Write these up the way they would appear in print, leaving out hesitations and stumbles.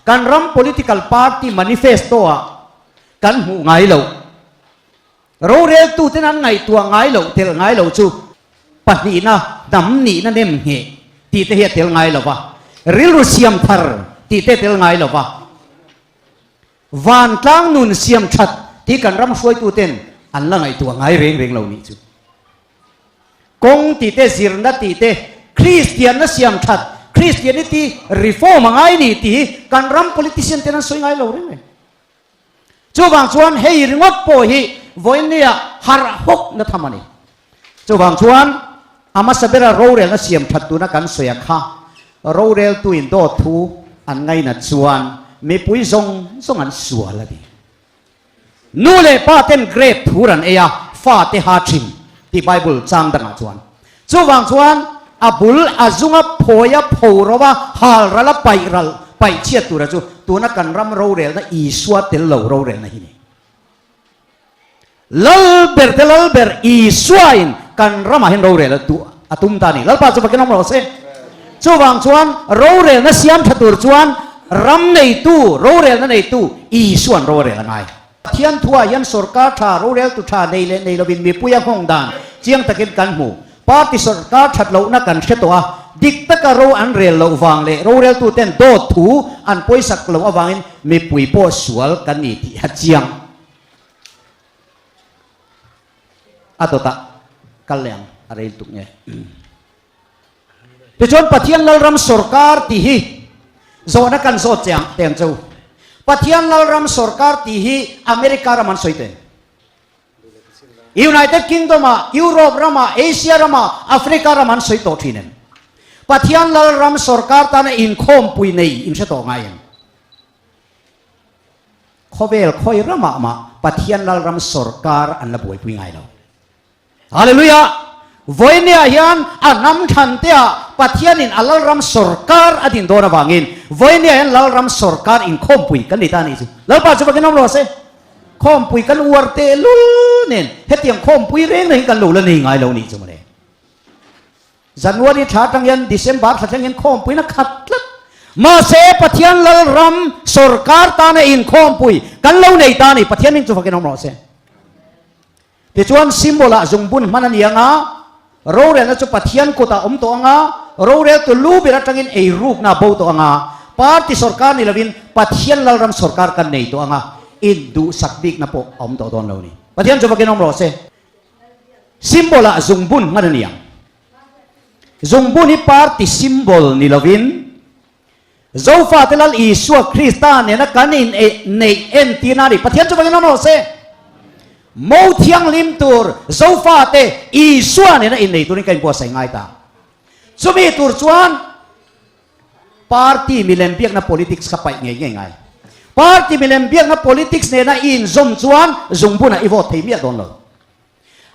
Kan ram political party manifesto ah kan hmuh ngai loh. Roreltuten an ngaihtuah ngai loh tel ngai loh chu pahnihna hnam nihna nem ngheh tih te hi a tel ngai lo va, rilru siam thar tih te a tel ngai lo va, vantlang nun siam that tih kan ram hruaituten an la ngaihtuah ngai reng reng lo nih chu. Kawng tih te, zirna tih te, Kristianna siam that, Christianity reform a ngai ni tih hi kan ram politician ten an sawi ngai lo reng reng. Chuvang chuan hei ringawt pawh hi vawinia harh hawk na tham a ni. Chuvang chuan a hmasa bera rorelna siam that tuna kan sawi a kha roreltuin dawt thu an ngainat chuan mipui zawng zawng an sual a ni. Nu leh pa ten grape thur an ei a, fa te ha thin tih Bible chang dangah chuan. Chuvang chuan a bul a zunga phawi a pho ro a, hal ral a paih ral paih chhiat tura chu tuna kan ram rorelna Isua tel lo rorelna hi ni. Lal ber te lal ber Isua in kan ramah hian rorel a duh a tum ta a ni. Lalpa chu fakin awm rawh se. Chuvang chuan rorelna siam tha tur chuan ram neitu rorelna neitu Isua'n rorel a ngai. Pathian thuah hian sorkar tha, roreltu tha nei leh nei lovin mipui a nghawng dan chiang takin kan hmu. Party sorkar that lohna kan hre tawh a, dik taka ro an rel loh vang leh roreltuten dawt thu an pawisak loh avangin mipui pawh sual kan ni tih a chiang. A dawtah kal leh ang, a rel tuk nge. Tichuan Pathian Lalram sorkar tih hi zawhna kan zawt che ang teng chu. Pathian Lalram sorkar tih hi America ram an sawi teng. United Kingdom ah, Europe ram ah, Asia ram ah, Africa ram an sawi tawh thin em? Pathian Lalram sorkar tana inkhawmpui nei in hre tawh ngai em? Khawvel khawi ramah mah Pathian Lalram sorkar an la buaipui ngai lo. Hallelujah! Vawinia hian a hnam thlan te ah Pathianin a Lalram sorkar a din dawn avangin vawinia hian Lalram sorkar inkhawmpui kan ni ta a nih chu. Lalpa chu fakin awm rawh se. Khawmpui kan uar teh lul nen hetiang khawmpui reng reng hi kan lo la nei ngai lo nih chu mawle. January thla atang hian December thla thleng hian khawmpuiin a khat tlat. Mahse Pathian Lalram sorkar tana inkhawmpui kan lo nei ta a ni. Pathian hming chu fakin awm rawh se. Tichuan symbol ah zungbun hman a ni ang a, rorelna chu Pathian kutah awm tawh ang a, roreltu lu ber atangin ei rukna a bo tawh ang a, party sorkar ni lovin Pathian Lalram sorkar kan nei tawh ang a, induhsak bikna pawh a awm tawh dawn lo a ni. Pathian chu vakin awm rawh se. Symbol ah zungbun hman a ni ang. Zungbun hi party symbol ni lovin Zofate Lal Isua Krista nena kan in neih entirna a ni. Pathian chu vangin awm rawh se. Mo thianghlim tur Zofate Isua nena innei turin ka inbuatsaih ngai ta. Chumi tur chuan party milem biakna politics kha paih ngei ngei ngai. Party milem biakna politics nena i inzawm chuan zungbunah i vote thei miah dawn lo.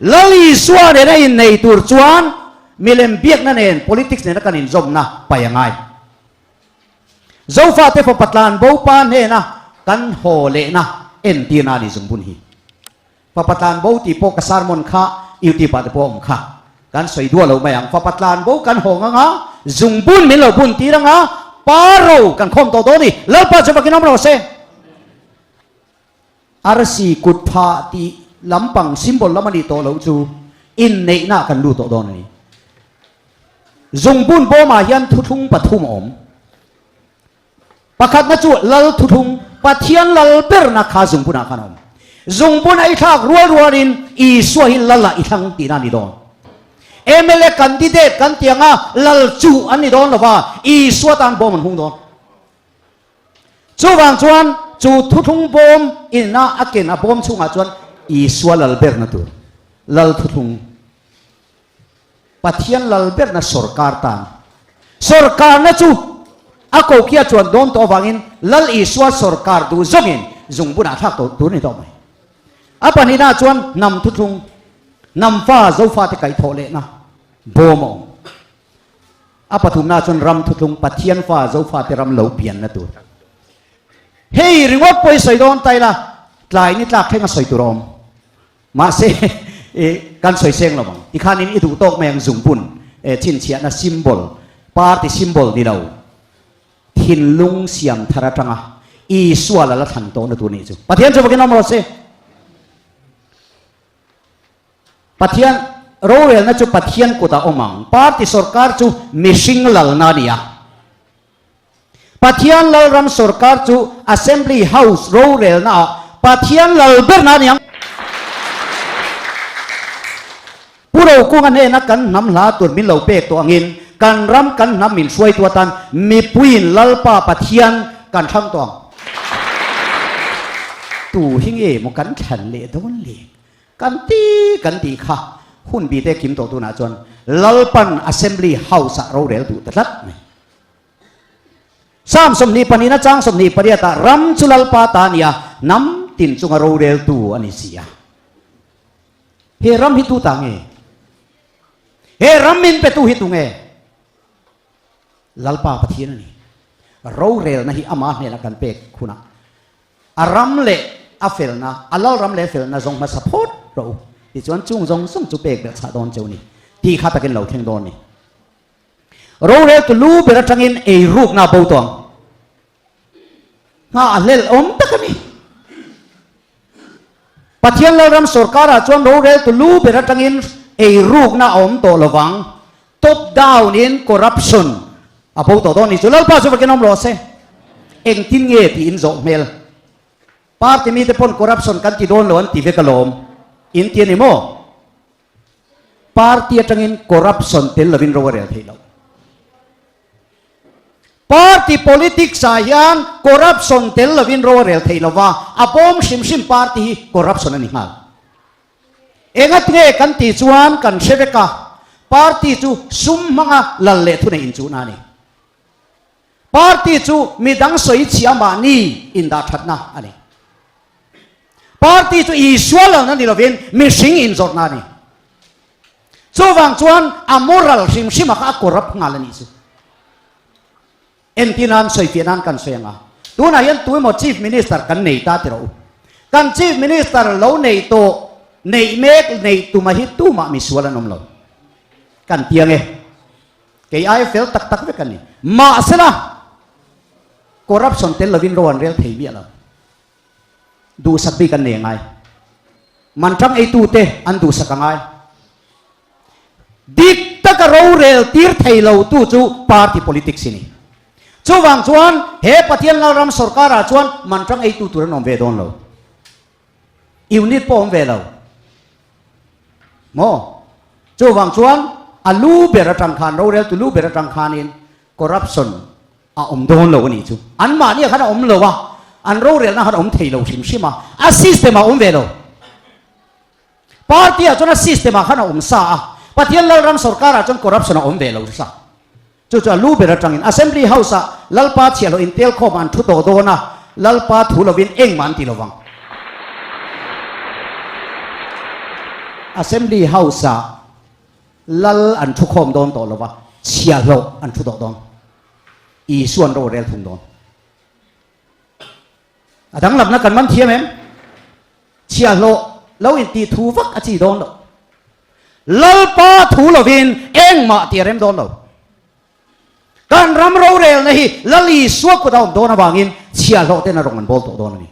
Lal Isua nena innei tur chuan milem biakna nen politics nena kan inzawmna pai a ngai. Zofate fapa tlan bo pa hnena kan haw lehna entirna a ni zungbun hi. Fapa tlan bo tih pawh ka sermon kha youtube ah te pawh a awm kha. Kan sawi duah lo mai ang. Fapa tlan bo kan haw ngang a, zungbun min lo bun tir ang a, pa ro kan khawm tawh dawn a ni. Lalpa chu vakin awm rawh se. Arsi kut phah tih lampang symbol lam a nih tawh loh chu inneihna ah kan lut tawh dawn a ni. Zungbun bawmah hian thuthlung pathum a awm. Pakhatna chu Lal thuthlung, Pathian lal berna kha zungbunah khan a awm. Zungbun a i thlak rual rualin Isua hi Lal ah i thlang tihna a ni dawn. Mla candidate kan tih anga Lal chuh an ni dawn lova, Isua tan bawm an hung dawn. Chuvang chuan chu thuthlung bawm ina a ken a bawm chhungah chuan Isua lal berna tur, lal thuthlung, Pathian lal berna sawrkar tan. Sawrkarna chu a kokia chuan dawn tawh avangin Lal Isua sawrkar duh zawngin zungbunah thlak tawh tur a ni tawh mai. A pahnihnaah chuan hnam thuthlung, hnam fa Zofate kaihthawh lehna bawm a awm. A pathumna chuan ram thuthlung Pathian fa Zofate ram lo pianna tur. Hei ringawt pawh i sawi dawn ta ila, tlai ni tlak thleng a sawi tur a awm. Mahse i kan sawi seng lo ang. Tikhanin i duh tawk mai ang zungbun chhinchhiahna symbol, party symbol ni lo. Thinlung siam thar atanga Isua la la thlan tawhna tur nih chu. Pathian chu vakin awm rawh se. Pathian rorelna chu Pathian kutah awm ang. Party sorkar chu mihring lalna a ni a. Pathian lalram sorkar chu Assembly House rorelna ah Pathian lal berna a ni ang. Pu Rokunga hnena kan hnam hla tur min lo pek tawh angin kan ram kan hnam min hruaitu atan mipuiin Lalpa Pathian kan thlang tawh ang. Tu hi nge maw kan thlan leh dawn le? Kan ti kan tih kha hun bi te kim tawh tunah chuan Lalpan Assembly House ah rorel duh ta tlat mai. Psalm 22 na chang 28 ah ram chu Lalpa ta a ni a, hnam tin chunga roreltu a ni si a. He ram hi tu ta nge? He ram min petu hi tu nge? Lalpa Pathian a ni. Rorelna hi ama hnenah kan pek hunah A ram leh a felna, a lal ram leh a felna zawng hmasa phawt rawh u. Tichuan chung zawng zawng chu pek belh chhah dawn cheu ni. Tih kha takin lo thleng dawn ni. Roreltu lu ber atangin ei rukna a bo tawh ang. Nghah a hlelh awm tak a ni. Pathian Lalram sawrkarah chuan roreltu lu ber atangin ei rukna a awm tawh lovang. Top down in corruption a bo tawh dawn ni chu Lalpa chu vakin awm rawh se. Engtin nge tiin zawh hmel. Party mite pawn corruption kan ti dawn lo an ti vek alawm. In ti a ni maw? Party atangin corruption tel lovin ro a rel theih loh. Party politics ah hian corruption tel lovin ro a rel theih lova, a bawm hrim hrim party hi corruption a ni nghal. Engat nge kan tih chuan kan hre vek a, party chu sum hmanga lal leh thunei inchuhna a ni. Party chu midang sawi chhia mahni indah thatna a ni. Party chu Isua lalna ni lovin mihring inzawrhna a ni. Chuvang chuan a moral hrim hrima kha a corrupt nghal a nih chu. Entir nan sawifiah nan kan sawi ang a, tunah hian tu emaw Chief Minister kan nei ta ti rawh u. Kan Chief Minister lo neih tawh, neih mek, neih tuma hi tumah misual an awm lo. Kan ti ang e. Kei aia fel tak tak vek an ni. Mahsela, corruption tel lovin ro an rel thei miah lo. Duhsak bik an nei a ngai. Man tang eitute an duhsak a ngai. Dik taka rorel tir thei lo tu chu party politics i ni. Chuvang chuan he Pathian Lalram sorkarah chuan man tang eitu tur an awm ve dawn lo. Unit pawh awm ve lo. Maw? Chuvang chuan a lu ber atang khan, roreltu lu ber atang khanin corruption a awm dawn lo a nih chu. Anmahni ah khan a awm lo a, an rorelna khan a awm thei lo hrim hrim a, a system ah a awm ve lo. Party ah chuan a system ah khan a awm sa a, Pathian Lalram sorkar ah chuan corruption a awm ve lo sa. Chu chu a lu ber atangin Assembly House ah Lalpa chhiahhlawh intel khawm an thu tawh dawn a, Lalpa thu lovin engmah an ti lovang. Assembly House ah Lal an thu khawm dawn tawh lova, chhiahhlawh an thu tawh dawn. Isuan rorel thung dawn. A danglamna kan man thiam em? Chhiahhlawh lo intih thu vak a chi dawn lo. Lalpa thu lovin engmah tih a rem dawn lo. Kan ram rorelna hi Lal Isua kut a awm dawn avangin chhiahhlawh ten a rawn an bawl tawh dawn a ni.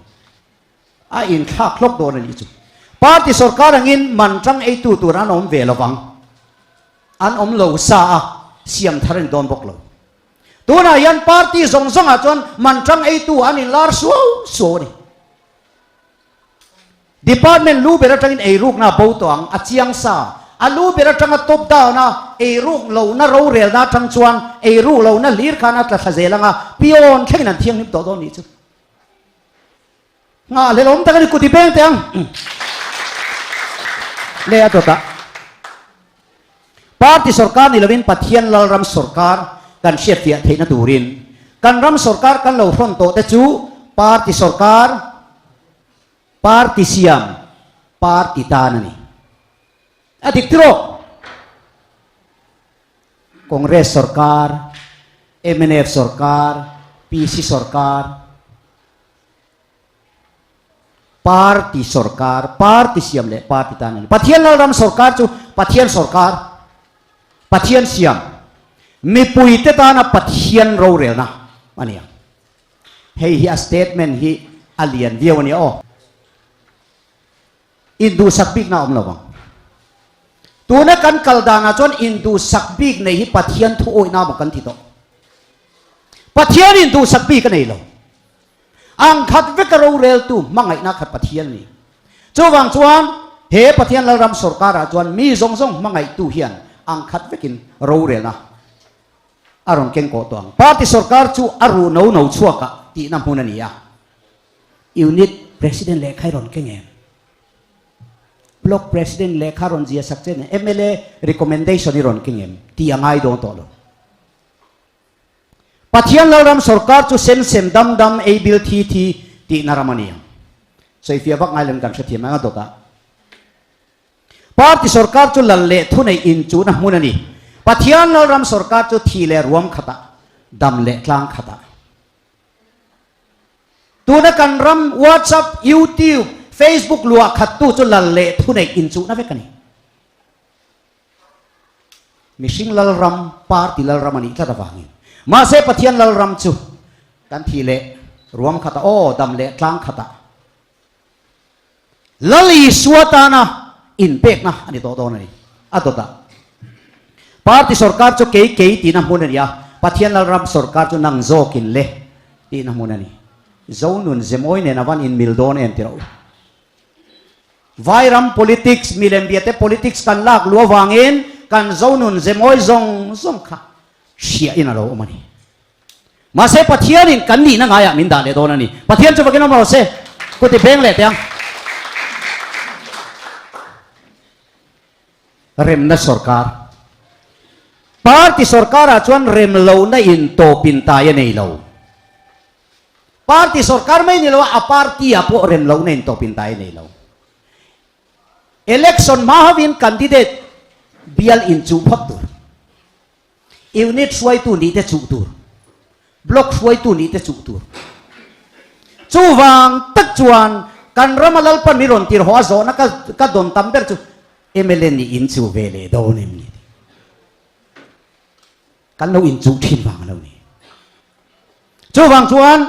A inthlak hlawk dawn a nih chu. Party sorkar angin man tang eitu tur an awm ve lovang. An awm lo sa a, siam thar a ni dawn bawk lo. Tunah hian party zawng zawngah chuan man tang eitu an inlar suau suau a ni. Department lu ber atangin eirukna a bo tawh ang, a chiang sa. A lu ber atanga top down a eiruk lohna rorelna atang chuan eiruk lohna hlir khan a tla thla zel ang a, pion thlengin an thianghlim tawh dawn nih chu. Nghahhlelh awm tak a ni, kut i beng teh ang. Le a dawt a. Party sorkar ni lovin Pathian Lalram sorkar kan hriatfiah theihna turin kan ram sorkar kan lo hrawn tawh te chu party sorkar, party siam, party tan a ni. A dik tiraw? Congress sorkar, mnf sorkar, PC sorkar, Party sorkar, party siam leh party tan a ni. Pathian Lalram sorkar chu Pathian sorkar, Pathian siam, mipuite tana Pathian rorelna. a ni ang. Hei hi a statement hi a lian viau a nia aw. Induhsak bikna a awm lo vang. Tuna kan kal danah chuan induhsak bik nei hi Pathian thu awihna maw kan ti tawh. Pathian induhsak bik a nei lo. Ang khat veka roreltu hmangaihna khat Pathian a ni. Chuvang chuan he Pathian Lalram sawrkarah chuan mi zawng zawng hmangaihtu hian ang khat vekin rorelna a rawn keng kawh tawh ang. Party sawrkar chu a ruh no no chhuakah tihna hmun a ni a. Unit President lehkha i rawn keng em? Block President lehkha rawn zia sak che nen mla recommendation i rawn keng em? Tih a ngai dawn tawh lo. Pathian Lalram sawrkar chu sem sem dam dam ei bil thi thi tihna ram a ni ang. Sawifiah vak ngai lo in kan hrethiam ang a dawtah. Party sawrkar chu lal leh thuneih inchuhna hmun a ni. Pathian Lalram sawrkar chu thi leh ruam khatah, dam leh tlang khatah. Tuna kan ram WhatsApp, YouTube, Facebook luah khattu chu lal leh thuneih inchuhna vek a ni. Mihring lalram, party lalram a nih tlat avangin. Mahse Pathian lalram chu kan thih leh ruam khatah aw, dam leh tlang khatah Lal Isua tana inpekna a ni tawh dawn a ni. A dawtah party sorkar chu kei kei tihna hmun a ni a, Pathian lalram sorkar chu nang zawkin le tihna hmun a ni. Zonun zemawi nen a van inmil dawn em ti rawh u. Vairam politics, milem biate politics kan lak luh avangin kan Zonun ze mawi zawng zawng kha hriahin a lo awm a ni. Mahse Pathianin kan nihna ngaiah min dah leh dawn a ni. Pathian chu vakin awm rawh se, kuti beng leh teh ang. Remna sorkar. Party sorkarah chuan rem lohna in tawpin tai a nei lo. Party sorkar mai ni lo a, a party ah pawh rem lohna in tawpin tai a nei lo. Election hma hovin candidate bial inchuh phawt tur. Unit hruaitu nih te chuh tur. Block hruaitu nih te chuh tur. Chuvang tak chuan kan rama Lalpan mi rawn tirhawh a zawhna ka ka dawn tam ber chu mla nih inchuh ve leh dawn em ni tih. Kan lo inchuh thin vang a lo ni. Chuvang chuan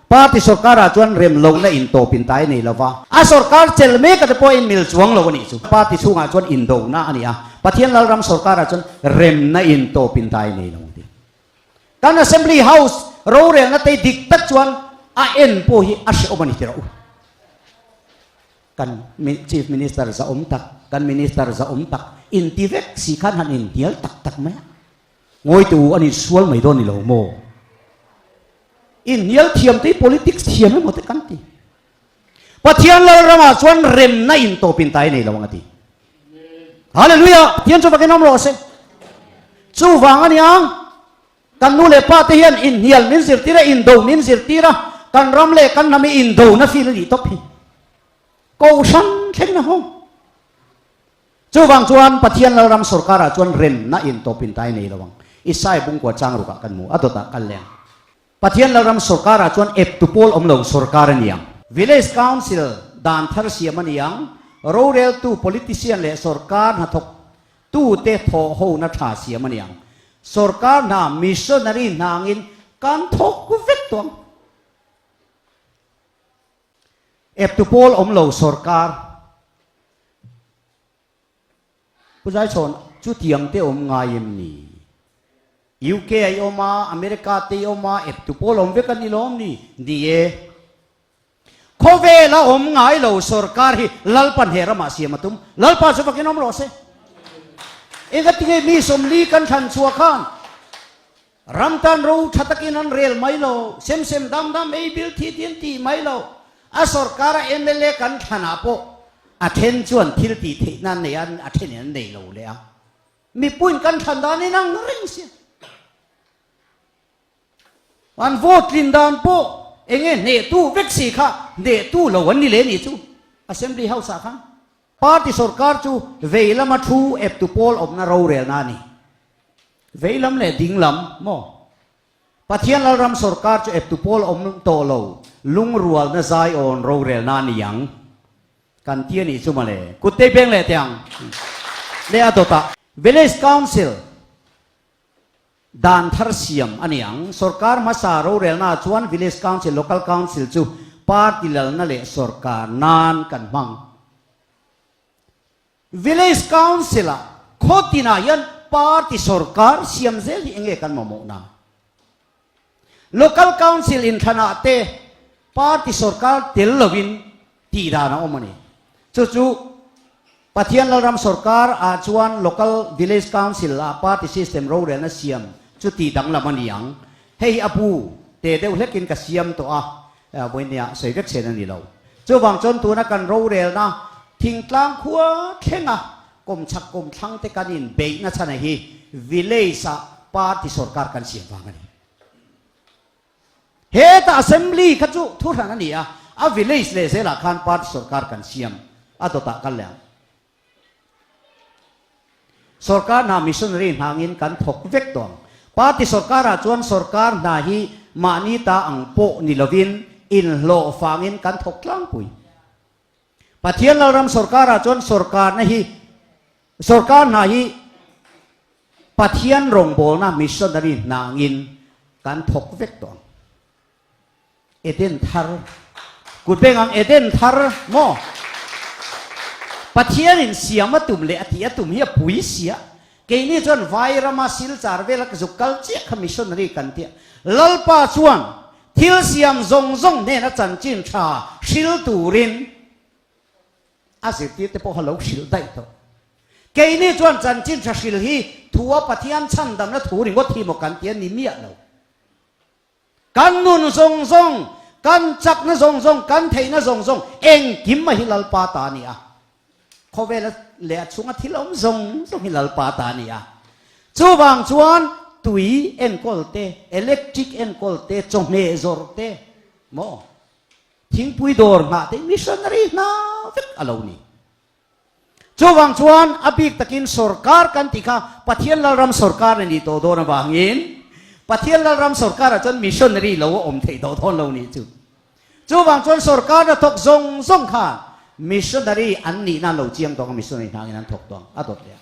party sorkarah chuan rem lohna intawpin tai nei lova, a sorkar chelh mek ate pawh in mil chuang lo a nih chu. Party chhungah chuan indona a ni a, Pathian Lalram sorkarah chuan remna intawpin tai nei lo ang ti. Kan Assembly House rorelna te dik tak chuan a en pawh hi a hrehawm a ni ti rawh u. Kan Chief Minister zahawm tak, kan Minister zahawm tak inti vek si khan han inhnial tak tak mai a. Ngawi tu an insual mai dawn ni lo maw? Inhnial thiam te hi politics thiam emaw te kan ti. Pathian Lalramah chuan remna intawpin tai nei lo ang a ti. Hallelujah! Pathian chu vakin awm rawh se. Chuvang a nia, kan nu leh pa te hian inhnial min zirtir a, indo min zirtir a, kan ram leh kan hnam hi indona fil a nih tawp hi. Kohhran thleng na hawng. Chuvang chuan Pathian Lalram sorkarah chuan remna intawpin tai nei lo ang. Isai bungkua chang rukah kan hmu, a dawtah kal leh ang. Pathian Lalram sorkarah chuan eptu pawl awm lo sorkar a ni ang. Village Council dan thar siam a ni ang. Roreltu politician leh sorkar hnathawk tute thawh hona tha siam a ni ang. Sorkar hna missionary hna angin kan thawk vek tawh ang. Eptu pawl awm lo sorkar. Pu Zaichhawn, chutiang te awm ngai em ni? UK a i awm a, America te i awm a, eptu pawl awm vek a ni lawm ni? Ni e. Khawvel a awm ngai lo sorkar hi Lalpan he ramah siam a tum. Lalpa chu vakin awm rawh se. Engatinge mi 40 kan thlan chhuah khan Ram tan ro tha takin an rel mai lo, sem sem dam dam ei bil thi tin tih mai lo. A sorkara mla kan thlanah pawh a then chuan thil tih theihna an nei a, a thenin an nei lo leh a. Mipuiin kan thlan dan in ang reng sia. An vote tlin dan pawh enge hnehtu vek si kha hnehtu lo an ni leh nih chu Assembly House ah khan. Party sorkar chu vei lama thu eptu pawl awmna rorelna a ni. Vei lam leh ding lam maw? Pathian Lalram sorkar chu eptu pawl awm tawh lo, lungrualna zaiawn rorelna a ni ang. Kan ti a nih chu mawle. Kut tei peng leh teh ang. Leh a dawtah. Village Council. Dan thar siam a ni ang. Sorkar hmasa rorelnaah chuan Village Council, Local Council chu party lalna leh sorkar nan kan hmang. Village Council-ah khaw tinah hian party sorkar siam zel hi enge kan mamawhna? Local Council inthlanah te party sorkar tel lovin tih dan a awm a ni. Chu chu Pathian Lalram sorkar ah chuan Local Village Council ah party system rorelna siam chu tih danglam a ni ang. Hei hi a bu te deuh hlekin ka siam tawh a, vawinia sawi vek chen a ni lo. Chuvang chuan tuna kan rorelna thingtlang khua thlenga kawmchhak kawmthlang te kan inbeihna chhan hi village ah party sorkar kan siam vang a ni. Heta assembly kha chu thuhran a ni a, a village leh zelah khan party sorkar kan siam a dawtah kal leh ang. Sorkar hna missionary hnangin kan thawk vek tawh ang. Party sorkarah chuan sorkar hna hi mahni ta ang pawh ni lovin inhlawh fangin kan thawk tlangpui. Pathian Lalram sorkarah chuan sorkarna hi sorkar hna hi Pathian rawngbawlna missionary hnangin kan thawk vek tawh ang. Eden thar, kut beng ang Eden thar maw? Pathianin siam a tum leh a tih a tum hi a pui sia. Keini chuan vai rama Silchar vela ka zuk kal chiah kha missionary kan tia. Lalpa chuan thil siam zawng zawng hnena chanchin tha hril turin A zirtirte pawh kha lo hrilh daih tawh. Keini chuan chanchin tha hril hi thua Pathian chhandamna thu ringawt hi maw kan ti a ni miah lo. Kan nun zawng zawng, kan chakna zawng zawng, kan theihna zawng zawng engkim a hi Lalpa ta a ni a. Khawvela leh a chhunga thil awm zawng zawng hi Lalpa ta a ni a. Chuvang chuan tui enkawl te, electric enkawl te, chawhmeh zawrh te maw? Thingpui dawr nghah te missionary hna vek a lo ni. Chuvang chuan a bik takin sorkar kan tih kha Pathian Lalram sorkar a nih tawh dawn avangin Pathian Lalram sorkarah chuan missionary lo a awm theih tawh dawn lo nih chu. Chuvang chuan sorkar hna thawk zawng zawng khan missionary an nihna an lo chiang tawh ang a, missionary hna angin an thawk tawh ang a dawt leh a.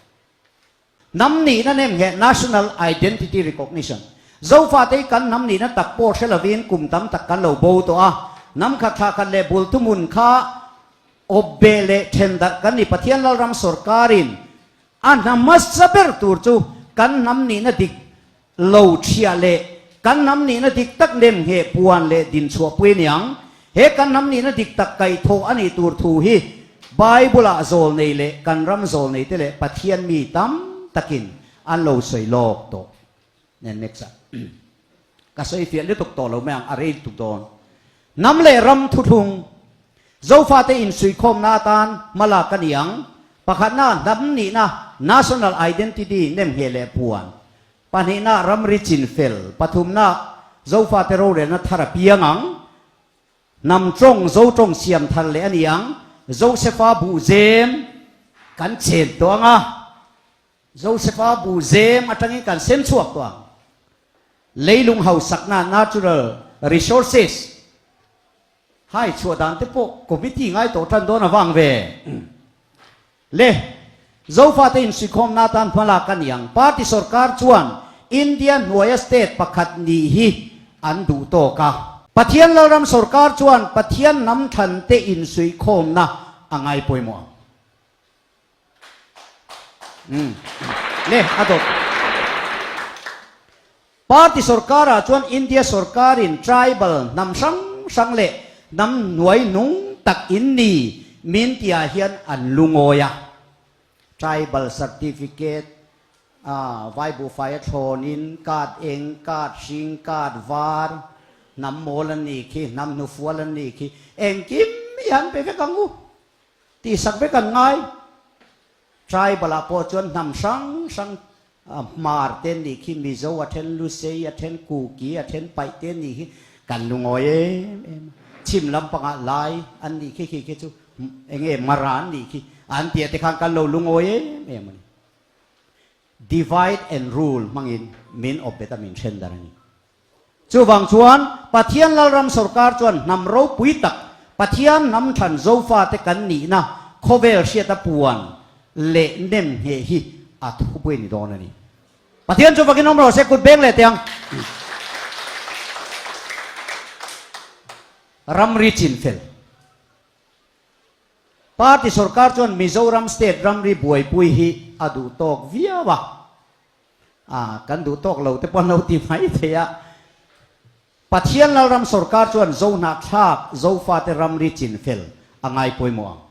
Hnam nihna nem nge National Identity Recognition. Zofate hi kan hnam nihna tak pawh hre lovin kum tam tak kan lo bo tawh a. Hnam khat thlah khat leh bul thuhmun kha awp beh leh then darh kan ni. Pathian Lalram sawrkarin a hna hmasa ber tur chu kan hnam nihna dik lo thiah leh kan hnam nihna dik tak nem ngheh puan leh dinchhuahpui a ni ang. He kan hnam nihna dik tak kaihthawh a nih tur thu hi Bible-ah zawl nei leh kan ram zawl nei te leh Pathian mi tam takin an lo sawi lawk tawh. Nen next ah ka sawi fiah lutuk tawh lo mai ang, a rei lutuk dawn. Hnam leh ram thuthlung Zofate insuihkhawmna atan hmalak a ni ang. Pakhatna, hnam nihna, national identity, nemngheh leh puan. Pahnihna, ramri chinfel. Pathumna, Zofate rorelna thar a piang ang. Hnam tawng, Zo tawng siam thar leh a ni ang. Josefa buhzem kan chen tawh ang a. Josefa buhzem atangin kan sem chhuak tawh ang. Leilung hausakna, natural resources, Hai chhuah dan te pawh committee ngai tawh tan dawn avang ve. Le, Zofate insuikhawmna atan hmalak a ni ang. Party sorkar chuan India hnuaia state pakhat nih hi an duh tawk a. Pathian Lalram sorkar chuan Pathian hnam thlan te insuihkhawmna a ngai pawimawh ang. Umm. Le, a dawt. Party sorkarah chuan India sorkarin tribal hnam hrang hrang leh hnam hnuai hnung tak in ni min tihah hian an lungawi a. Tribal certificate a vai buhfai a thlawnin card eng, card hring, card var, hnam mawl an nih khi, hnam hnufual an nih khi, engkim hi an pe vek ang u. Tihsak vek an ngai. Tribal ah pawh chuan hnam hrang hrang Hmar te nih khi Mizo a then Lusei a then Kuki a then Paih te nih khi kan lungawi em em a. Chhim lampangah Lai an nih khi khi khi chu enge Mara an nih khi an tih te khan kan lo lungawi em em a ni. Divide and rule hmangin min awp bet a min then dar a ni. Chuvang chuan Pathian Lalram sawrkar chuan hnam ropui tak, Pathian hnam thlan Zofate kan nihna khawvel hriata puan leh nem ngheh hi a thupui a ni dawn a ni. Pathian chu fakin awm rawh se kut beng leh teh ang. Ramri chinfel. Party sorkar chuan Mizoram state ramri buaipui hi a duh tawk viau a. A, kan duh tawk lo te pawh an lo ti mai thei a. Pathian Lalram sorkar chuan Zohnahthlak Zofate ramri chinfel a ngai pawimawh ang.